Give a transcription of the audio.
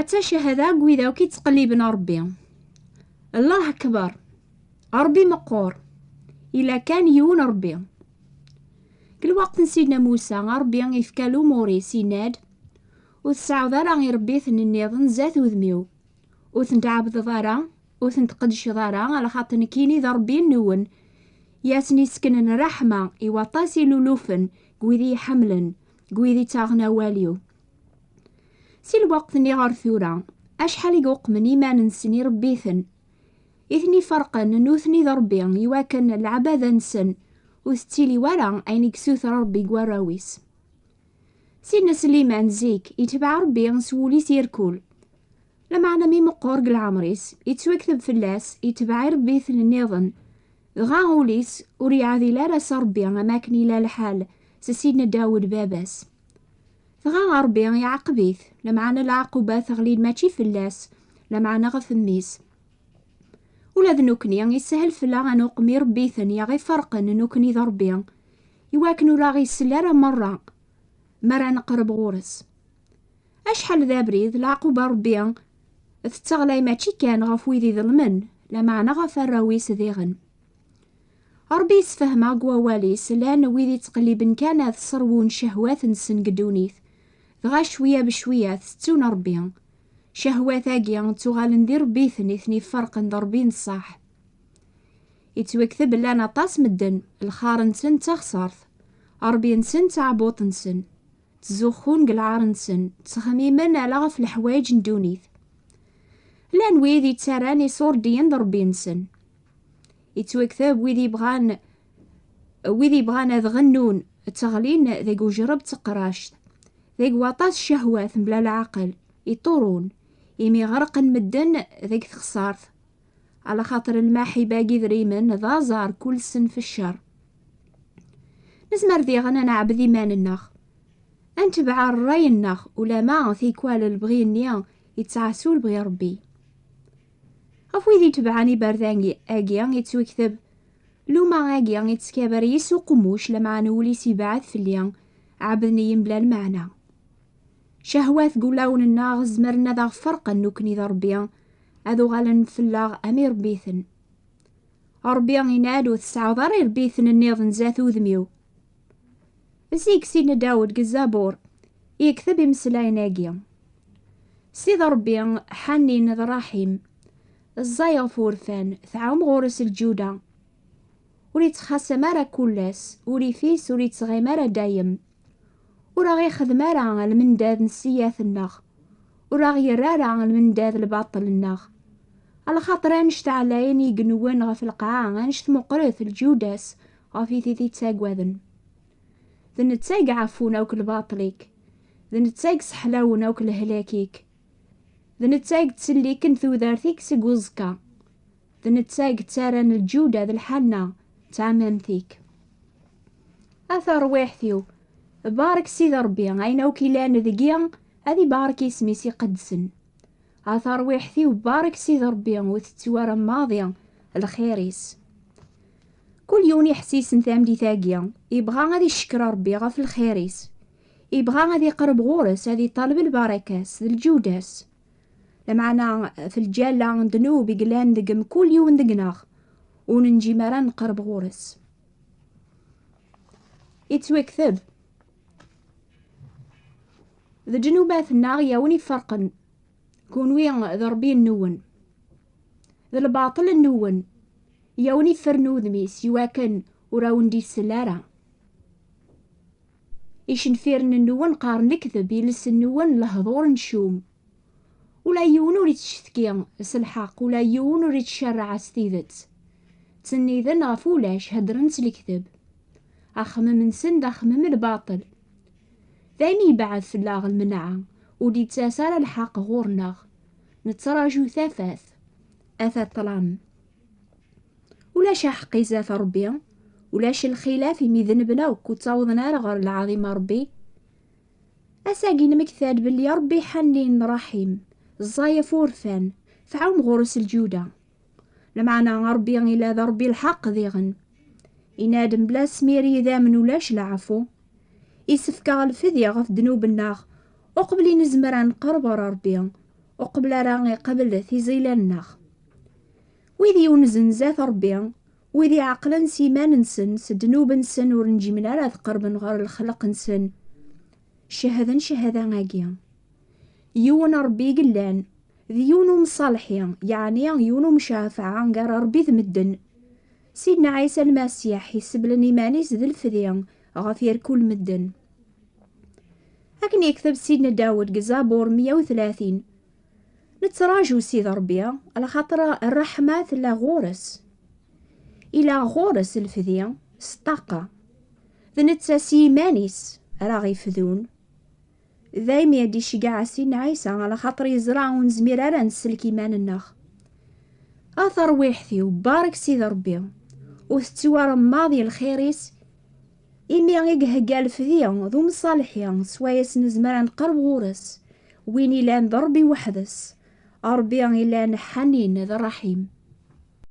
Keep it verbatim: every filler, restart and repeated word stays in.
Tacahada n wid akk yettqelliben Ṛebbi. Llah akbar. Ṛebbi meqqer. Ila kan yiwen Ṛebbi. Deg lweqt n Sidna Musa, Ṛebbi ifka lumuṛ-is, yenna-d: "Ur tesɛuḍ ara iṛebbiten nniḍen zdat udem-iw. Ur ten-tɛebdeḍ ara, ur ten-tqeddceḍ ara, alaxaṭer nekkini d Ṛebbi-nwen, i asen-iseknen ṛṛeḥma i waṭas ilulufen deg wid i yi-ḥemmlen, deg wid ittaɣen awal-iw." Si lweqt-nni ɣer tura, acḥal i yuqmen iman-nsen iṛebbiten i ten-iferqen nutni d Ṛebbi, iwakken leɛbada-nsen ur tettili wara ayen i yessuter Ṛebbi deg warraw-is. Sidna Sliman zik itbeɛ Ṛebbi s wul-is irkul. Lameɛna mi meqqer deg leɛmer-is, ittwakteb fell-as itbeɛ iṛebbiten nniḍen, dɣa ul-is ur yeɛdil ara s Ṛebbi am akken yella lḥal s Sidna Dawed baba-s. Dɣa Ṛebbi iɛaqeb-it, lameɛna lɛaquba teɣli-d mačči fell-as, lameɛna ɣef mmi-s. Ula d nekkni, yeshel fell-aɣ ad nuqem iṛebbiten i aɣ-iferqen nekkni d Ṛebbi, iwakken ur aɣ-isell ara merra mi ara neqreb ɣur-s. Acḥal d abrid, lɛaquba n Ṛebbi tetteɣlay mačči kan ɣef wid iḍelmen, lameɛna ɣef arraw-is diɣen. Ṛebbi yessefhem-aɣ deg wawal-is, llan wid ittqelliben kan ad sserwun ccehwat-nsen deg ddunit, dɣa cwiya becwiya tettun Ṛebbi. Ccehwat-agi ttuɣalen d iṛebbiten i ten-iferqen d Ṛebbi n ṣṣeḥ. Ittwakteb llan aṭas medden, lxar-nsen d taxṣart, Ṛebbi-nsen d taɛbuṭ-nsen. Ttzuxxun deg lɛar-nsen, ttxemmimen ala ɣef leḥwayeǧ n ddunit. Llan wid yettarran iṣurdiyen d Ṛebbi-nsen. Ittwakteb wid yebɣan, wid yebɣan ad ɣennun, tteɣlin deg ujreb d teqract, deg waṭas ccehwat mebla leɛqel, iṭurun, imi ɣerqen medden deg texṣart. Alaxaṭer lmaḥiba n yidrimen d aẓar kul sen f ccer. Nezmer diɣen ad neɛbed iman-nneɣ, ad netbeɛ ṛṛay-nneɣ, ulama tikwal lebɣi-nni yettɛassu lebɣi Ṛebbi. Ɣef wid itebɛen iberdan-agi yettwekteb: "Luma-agi yettkabar yis uqemmuc, lameɛna wul-is ibɛed fell-i, ɛebden-iyi mebla lmeɛna." Cehwat deg wulawen-nneɣ zemren ad aɣ-ferqen nekkni d Ṛebbi, ad uɣalen fell-aɣ am iṛebbiten. Ṛebbi yenna-d: "Ur tesɛuḍ ara iṛebbiten nniḍen zdat udem-iw." Zik Sidna Dawed deg Zabur yekteb imeslayen-agi: "Sidi Ṛebbi ḥanin d ṛaḥim, ẓẓay ɣef wurfan, tɛum ɣur-s lǧuda. Ur ittxassam ara kul ass, ur ifis, ur ittɣim ara dayem. Ur aɣ-ixdem ara lmendad n ssiyat-nneɣ, ur aɣ-yerra ara lmendad lbaṭel-nneɣ. Alaxaṭer annect ɛlayen igenwen ɣef lqaɛa, annect meqqret lǧuda-s ɣef i t-ittaggaden. D netta i iɛeffun akk lbaṭel-ik, d netta i iseḥlawen akk lehlak-ik, d netta i yettselliken tudert-ik seg uẓekka, d netta i yettarran lǧuda d lḥanna d tɛemmamt-ik." A tarwiḥt-iw, barek Sidi Ṛebbi, ayen akk ilan deg-i ad ibarek isem-is iqedsen. A tarwiḥt-iw, barek Sidi Ṛebbi, ur tettu ara maḍi lxir-is. Kul yiwen iḥessisen tameddit-agi, ibɣa ad icekkeṛ Ṛebbi ɣef lxir-is. Ibɣa ad iqerreb ɣur-s, ad iṭaleb lbaraka-s d lǧuda-s. Lameɛna, f lǧal-a n ddnub i yellan deg mkul yiwen deg-neɣ, ur nenǧim ara ad nqerreb ɣur-s. Ittwakteb: "D ddnubat-nneɣ i awen-iferqen, kunwi d Ṛebbi-nwen. D lbaṭel-nwen i awen-iffren udem-is, iwakken ur awen-d-isell ara. Icenfiren-nwen qqaren lekdeb, iles-nwen lehdur n ccum. Ula yiwen ur ittcetki s lḥeqq, ula yiwen ur ittcerreɛ s tidet. Ttsenniden ɣef ulac, heddren s lekdeb. Axemmem-nsen d axemmem n lbaṭel. Daymi yebɛed fell-aɣ lmenɛa, ur d-ittas ara lḥeqq ɣur-neɣ. Nettraǧu tafat, ata ṭṭlam. Ulac aḥeqqi zdat Ṛebbi, ulac lxilaf, imi d nnebla akk ur ttawḍen ara ɣer lɛaḍima Ṛebbi." Ass-agi nmekta-d belli Ṛebbi ḥanin ṛaḥim, ẓẓay ɣef wurfan, tɛum ɣur-s lǧuda. Lameɛna Ṛebbi ila d Ṛebbi lḥeqq diɣen. Inadem bla smir yidammen ulac leɛfu. Isefk-aɣ lfedya ɣef ddnub-nneɣ, uqbel i nezmer ad nqerreb ɣer Ṛebbi, uqbel ara iqabel tiẓilan-nneɣ. Wid yunzen zdat Ṛebbi, wid iɛeqlen s iman-nsen, s ddnub-nsen ur nǧimen ara ad qerben ɣer lexleq-nsen, cehden cchada-agi: yiwen Ṛebbi i yellan, d yiwen umṣalḥi, yeɛni yiwen umcafeɛ gar Ṛebbi d medden. Sidna Ɛisa Lmasiḥ iseblen iman-is d lefdi ɣef yerkul medden. Akken yekteb Sidna Dawed deg Zabur meyya u tlatin: "Nettraǧu Sidi Ṛebbi, alaxaṭer ṛṛeḥma tella ɣur-s." Ila ɣur-s lefdi s ṭṭaqa. D netta s yiman-is ara ɣ-ifdun. Daymi ad d-iceggeɛ Sidna Ɛisa, alaxaṭer yeẓra ur nezmir ara ad nsellek iman-nneɣ. A tarwiḥt-iw, barek Sidi Ṛebbi, ur tettwaremmaḍ i lxir-is, imi i ihegga lefdi d umṣalḥi, swayes nezmer ad nqerreb ɣur-s, win ilan d Ṛebbi weḥd-s, Ṛebbi ilan ḥanin d ṛṛaḥim.